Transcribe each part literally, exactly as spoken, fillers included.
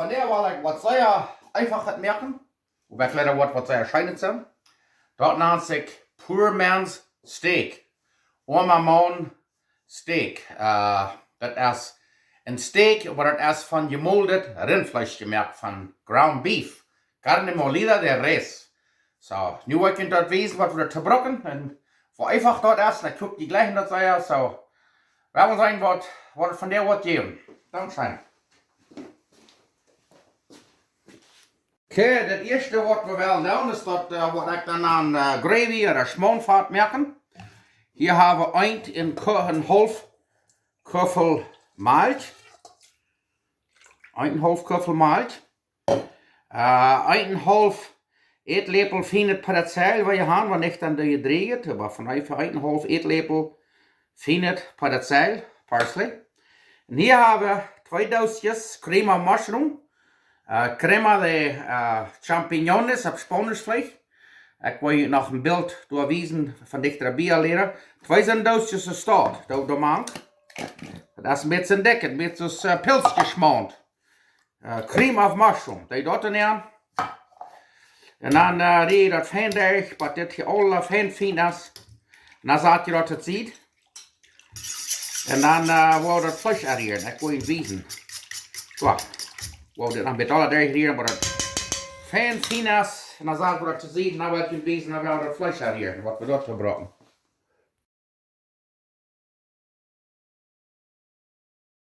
Vondoag well ekj waut sea eefachet moaken. Oba ekj well waut, waut sea scheenet sennen. Daut nant sikj Poor Man's Steak. Oama Maun Steak. Äh, daut es een Steak, oba daut es von jemoldet Rintfleesch jemoakt, von ground beef. Carne molida de res. Soo, nu well ekj junt daut wiesen, waut wie doatoo brucken. Un woo eefach daut es, un ekj hop, jie jlikjen daut sea. Soo, wie wellen seenen, waut, waut et vondoag woat jäwen. Dankscheen. Okay, daut ieeschte, waut wie wellen doonen, es daut, äh, waut ekj dan aun, äh, Gravy ooda Schmontfat moaken. Hia hab wie een, een Ku-, een haulf Kuffel Malkj. Een haulf Kuffel Malkj. Äh, een haulf Ätläpel fienet Petersilie, waut jie haben, wan nich dan doo jie drieejen, oba von een, een haulf Ätläpel fienet Petersilie, Parsley. Un hia hab wie twee Doosjes Cream of Mushroom, äh, Crema de, äh, Champiñones opp Spaunisch veleicht. Ekj well junt noch een Bilt doa wiesen von dichta bie lieren. Twee sent Doosjes es daut, doa, doa mank. Daut es een bät dikj, een bät soo aus, äh, Pilzjeschmaunt. Äh, Cream of Mushroom, dee doa dan aun. Un dan, äh, rieej daut fein derch, waut dit hia aula fein fien es. Un dan sat jie daut, daut siet. Un dan, äh, woa wie daut Fleesch aunrieren. Ekj well junt wiesen. Soo. Woa wie dit noch een bät aula derchrieren, waut daut fein fien es. Un dan sat jie daut, daut siet. Un dan well ekj junt wiesen, dan woa wie daut Fleesch aunrieren, waut wie doatoo brucken.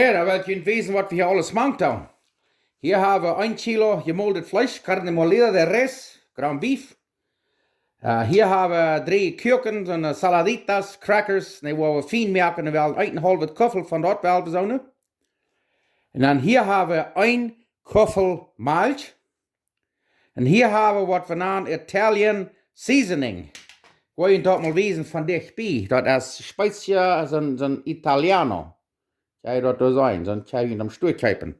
Jo, dan well ekj junt wiesen, waut wie hia aules mank doonen. Hia hab wie een Kilo jemoldet Fleesch, carne molida de res, ground beef. Äh, hia hab wie dree Kuaken, soone saladitas, crackers, dee woa wie fien moaken, un wel een haulf Kuffel von daut, wel wie soone. Un dan hia hab wie een Kuffel Malkj. Un hia hab wie waut wie nanen Italian seasoning. Ekj well junt daut mol wiesen von dicht bie. Daut es Spezia, soon, soon Italiano. Jo, daut doa sent, soon kjenn jie em Stua kjeepen.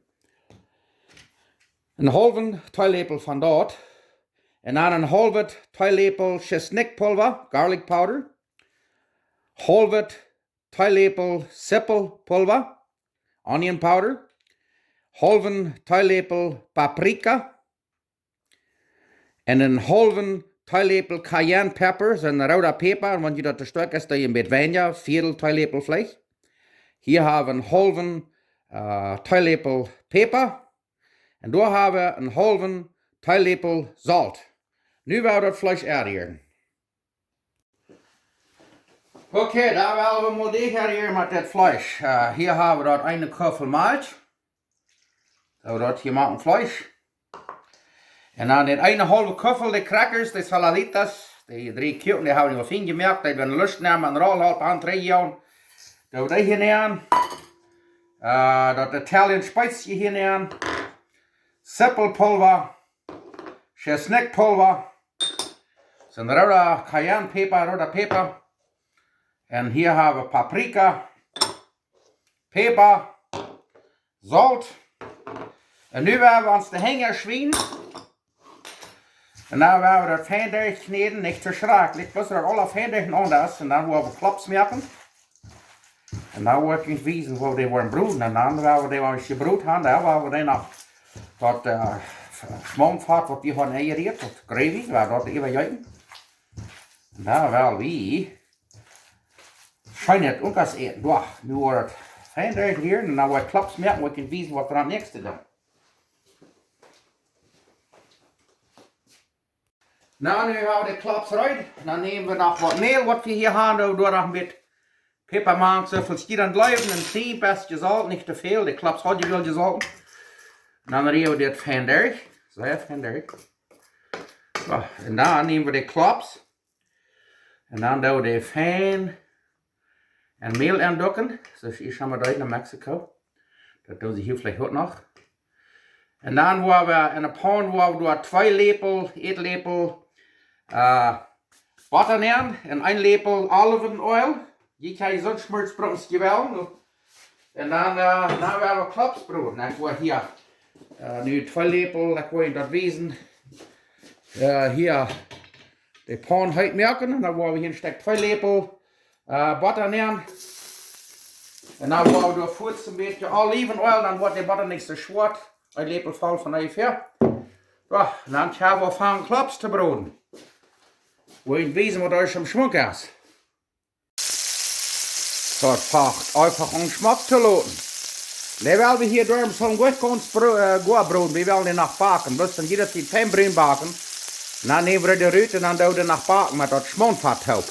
Een haulwen Teeläpel von daut. Un dan een haulwen Teeläpel Schisnikpulwa, garlic powder. Haulwen Teeläpel Sipelpulwa, onion powder. Haulwen Teeläpel Paprika. Un een haulwen Teeläpel cayenne pepper, soon rooda Päpa. Un wan jie daut too stoakj es, dan een bät weinja, Viedel Teeläpel veleicht. Hia hab wie een haulwen, äh, Teeläpel Päpa. Un doa hab wie een haulwen Teeläpel Solt. Nu woa wie daut Fleesch aunrieren. Okay, dan woa wie mol dit hia met daut Fleesch. Äh, hia hab wie daut eene Kuffel Malkj. Soo, daut hia moaken Fleesch. Un dan dän eene haulwen Kuffel, dee crackers, dee saladitas, dee dree Kuaken, dee hab wie aul fien jemoakt, dee wie Lust nämen, een Roll halp aun dree joon. Doo wie dee hia nämen. Äh, daut Italian Spezia hia nämen. Sipelpulwa. Schisnikpulwa. Soon rooda Cayenne Päpa, rooda Päpa. Un hia hab wie Paprika, Päpa, Solt. Un nu woa wie ons de Henj schwienen. Un dan woa wie daut fein derchkjnäden, nich too schrakjlich, bloos daut aules fein derchenaunda es. Un dan woa wie Klops moaken. Un dan woa ekj junt wiesen, woo dee woaren broden. Un dan, wan wie dee mol jebrot haben, dan woa wie dee noch daut, äh, Schmontfat, waut wie haben aunjerieet, daut Gravy, woa wie daut äwajeeten. Un dan woa wie scheen daut uk aus äten. Doa, nu woat et fein derchrieren. Un dan woa ekj Klops moaken, woa ekj junt wiesen, waut wie dan daut näakjste doonen. Nu, nu hab wie de Klops reed. Dan näm wie noch waut Mäl, waut wie hia haben, doa noch een bät Päpamank, soo väl aus jie dan jleewen, un een kjlien bät Solt, nich too väl, de Klops haud jie aul jesolten. Un dan rieej wie dit fein derch, sea fein derch. Soo, un dan näm wie de Klops. Un dan doo wie dee fein en Mäl enduken, soo aus ekj mie daut en Mexiko. Daut doo wie hia veleicht uk noch. Un dan woa wie en de Paun, woa wie doa twee Läpel, Ätläpel, äh, Botta nämen un een Läpel Olive oil. Jie kjennen soon Schmort brucken aus jie wellen. Un dan, äh, dan woa wie Klops broden. Ekj woa hia, äh, nu twee Läpel, ekj woa junt daut wiesen. Äh, hia de Paun heet moaken. Un dan woa wie hia een Stekj twee Läpel, äh, Botta nämen. Un dan woa wie doa fuaz een bät Olive oil, dan woat de Botta nich soo schwoat. Een Läpel voll von onjefäa. Jo, dan kjenn wie aunfangen Klops to broden. Woa ekj junt wiesen waut hia aum Schmock es. Daut fakt eefach om Schmock to loten. Dee well wie hia derch soo goa, gaunz bro-, äh, goa broden. Wie wellen dee noch backen. Bloos dan jie daut fein brun backen. Dan näm wie dee rut un dan doo wie dee noch backen met daut Schmontfat toop.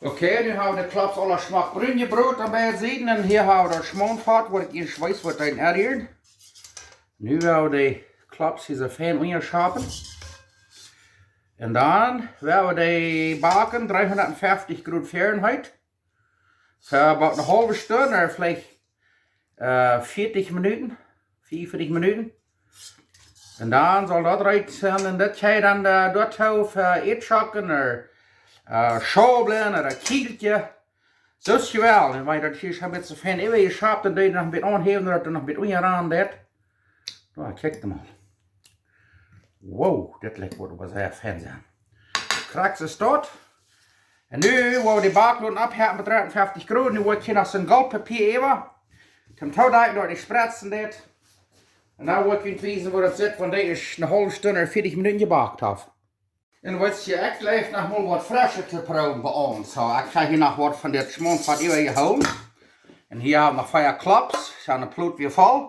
Okay, nu hab wie de Klops aule schmock brun jebroden aun beid Sieden. Un hia hab wie daut Schmontfat, waut ekj ieescht wees waut doa enenn. Nu woa wie de Klops hia soo fein unjaschaufen. Un dan woa wie dee backen, dreehundatfeftich Grod Fahrenheit. Fa about eene haulwe Stund, ooda veleicht, äh, vieetich Minuten, vieetich Minuten. Un dan saul daut reed sennen. Un daut kjenn jie dan, äh, doatoo fa Ätschocken ooda, äh, Schaublen ooda Kjielkje. Soo es jewellt. Un wan jie daut hia soo een bät fein äwajeschauft, dan doo jie noch een bät aunhäwen, daut et noch een bät unjarannen deit. Jo, kjikj mol. Wow, dit lijcht waut oba sea fein sennen. Krakjt soo es daut. Un nu woa wie de Backowen oppheeten met dreehundatfeftich Grod. Nu woa ekj hia noch soon Goltpapia äwa. Toom toodakjen daut et nich spretzen deit. Un dan woa ekj junt wiesen woo daut sitt, wan dee es eene haulwe Stund ooda vieetich Minuten jebackt haft. Un weetst, ekj jleew noch mol waut Freschet to proowen bie ons. Soo, ekj hab hia noch waut von dit Schmontfat äwajehoolen. Un hia hab wie noch vea Klops, sent een Plot wada voll.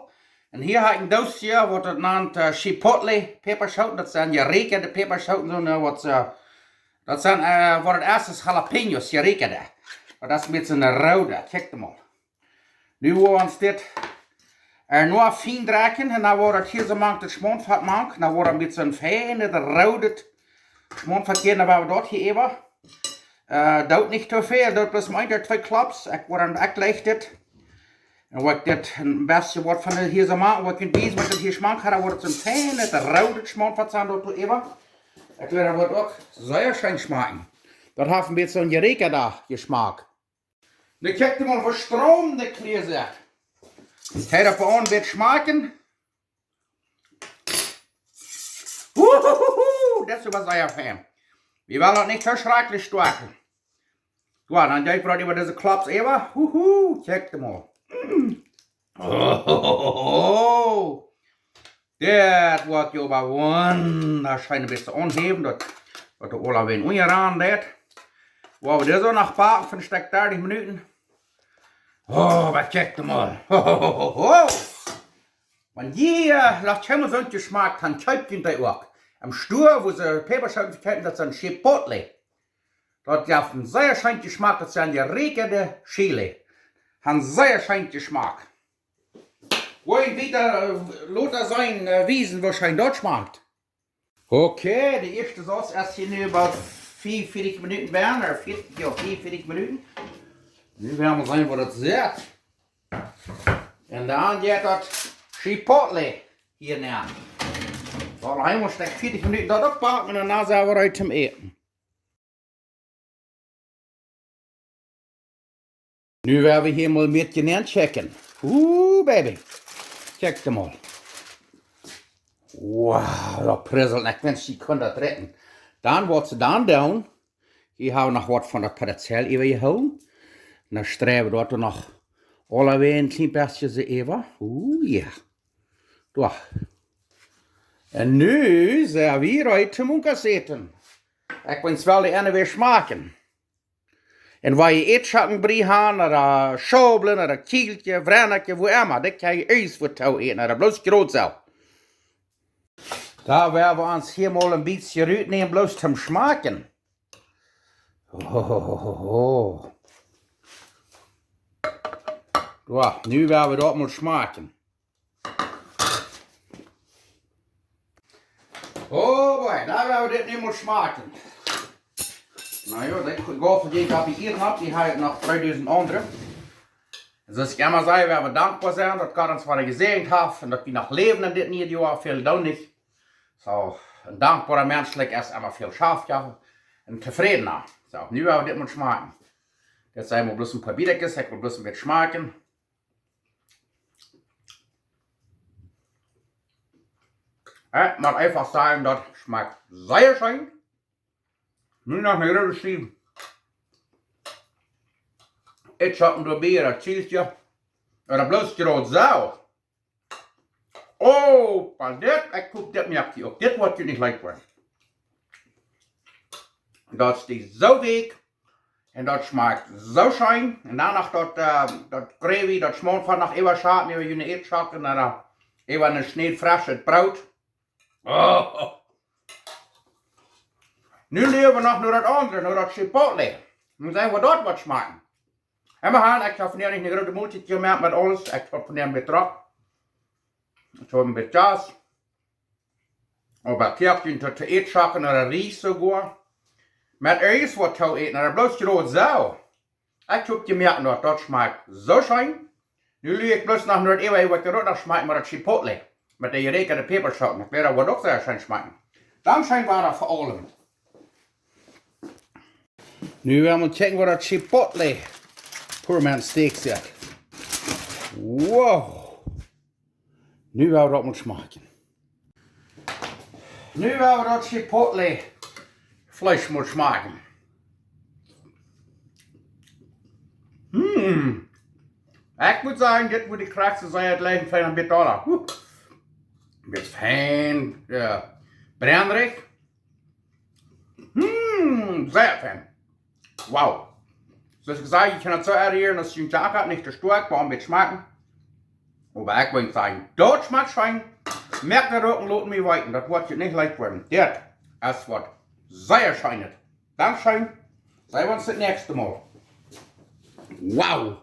Un hia hab ekj een Doosje, waut daut nant, äh, Chipotle Päpaschooten. Daut sent jeräakjade Päpaschooten, soo, äh, waut, äh, daut sent, äh, waut daut es, es jalapeños, jeräakjade. Daut es een bät eene roode, kjikj mol. Nu woa wie ons dit, äh, noch fien drekjen un dan woat daut hia soo mank daut Schmontfat mank. Dan woat daut met soon feinet roodet Schmontfat gonen, dan woa wie daut hia äwa. Äh, doot nich too väl, doot bloos mau een ooda twee Klops. Ekj woa dan, ekj jleich dit. Un woa ekj dit een bät waut von de hia soo mank, woa ekj junt wiesen waut daut hia schmakjt, dan woat daut soon feinet roodet Schmontfat sennen doatoo äwa. Ekj jleich daut woat uk sea scheen schmakjen. Daut haft een bät soon jeräakjada Jeschmak. Nu kjikj mol woo stroomend de Kjlea sitt. Hee daut aun woat schmakjen. Uhuhuhu, daut es oba sea fein. Wie wellen daut nich too schrakjlich stoakjen. Jo, dan jeit wie äwa dise Klops äwa. Uhu, kjikj mol. Mm. Ohohoho. Dit woat je oba wundascheen een bät aunhäwen, daut, daut de aula wan unjarannen deit. Woa wie dit soo noch backen fa een Stekj dartich Minuten. Oh, oba kjikj mol. Ho, ho, ho, ho, ho. Wan jie, äh, noch kjeenmol soont jeschmakjt han, kjeept junt dee uk. Em Stua, wua see Päpaschooten vekjeepen, daut sent Chipotle. Daut jeft een sea scheen Jeschmak, daut sent jeräakjade Chile. Han sea scheen Jeschmak. Woa wie wieda, äh, lota sennen, äh, wiesen, woo scheen daut schmakjt. Okay, de ieeschte Saus es hia nu bie fiewunvieetich Minuten benne, ooda vieetich, jo, fiewunvieetich Minuten. Nu woa wie seenen, woo daut sitt. Un dan jeit daut Chipotle hia nenn. Soo, dan ha wie noch vieetich Minuten daut oppbacken un dan sent wie reed toom äten. Nu woa wie hia mol een bät nenn checken. Ooh, baby. Kjikj mol. Wow, daut priselt. Ekj wensch, jie kunnen daut rikjen. Dan waut see dan doonen, hia hab wie noch waut von daut Pretzel äwajehoolen. Un dan streien wie doa noch aulawäajen een kjlien bät soo äwa. Ooh, jo. Doa. Un nu sent wie reed toom Munkas äten. Ekj wensch, well dee eena wada schmakjen. Un wan jie Ätschocken bie han, ooda Schaublen, ooda Kjielkje, Wrenakje, woo emma, daut kaun jie ieescht waut too äten, ooda bloos jrod soo. Dan woa wie ons hia mol een bät rutnämen, bloos toom schmakjen. Ohohoho. Jo, nu woa wie daut mol schmakjen. Oh boy, dan woa wie dit nu mol schmakjen. Na jo, dee Gaufel, dee ekj hab hia noch, dee hab ekj noch tweedusent aundre. Soo aus ekj emma saj, wie woaren dankboa sennen, daut Gott ons wada jesäajent haft un daut wie noch läwen en dit niee Joa, väl doonen nich. Soo, een dankboara Mensch es emma väl schaftja un tofrädna. Soo, nu woa wie dit mol schmakjen. Dit sent mau bloos een poa Bietakjes, ekj well bloos een bät schmakjen. Äh, mau eefach sajen, daut schmakjt sea scheen. Nu noch eene groote Schiew Ätschocken doabie, daut Kjielkje. Ooda bloos jrod soo. Oh, von dit, ekj hop, dit moakt jie uk. Dit woat jie nich leet woaren. Daut es dee soo weekj. Un daut schmakjt soo scheen. Un dan noch daut, äh, daut gravy, daut schmolt von noch äwa schaten, äwa june Ätschocken, un dan äwa ne Schnäd freschet Broot. Oh. Nu lua wie noch no daut aundre, no daut Chipotle. Nu seenen woo daut woat schmakjen. Emma han, ekj hab vondoag nich ne groote Moltiet jemoakt met aules. Ekj hab vondoag met Drock. Ekj hab een bät Jas. Oba ekj hab dän to, to äten schocken ooda Ries soogoa. Met Ries waut to äten, ooda bloos jrod soo. Ekj hab jemoakt daut daut schmakjt soo scheen. Nu lua ekj bloos noch no daut äwa, waut jrod noch schmakjt, mau daut Chipotle. Met de jeräakjade Päpaschoten. Ekj weet daut woat uk sea scheen schmakjen. Dankscheen wada fa aulem. Nu woa wie mol kjikjen woo daut Chipotle poor man's steak sitt. Wow. Nu woa wie daut mol schmakjen. Nu woa wie daut Chipotle Fleesch mol schmakjen. Hmm. Ekj mott sajen, dit woat de krakjtste sennen, jlikj fein een bät dolla. Huh. Bät fein, äh, brennrich. Hmm, sea fein. Wow. Soo aus ekj säd, jie kjennen daut soo erhieren, aus jie jachat, nich too stoakj, mau een bät schmakjen. Oba ekj wull sajen, daut schmakjt scheen. Moakt daut uk un lot mie weeten, daut woat junt nich leicht woaren. Dit es waut sea scheenet. Dankscheen. Seenen wie ons daut näakjste Mol. Wow.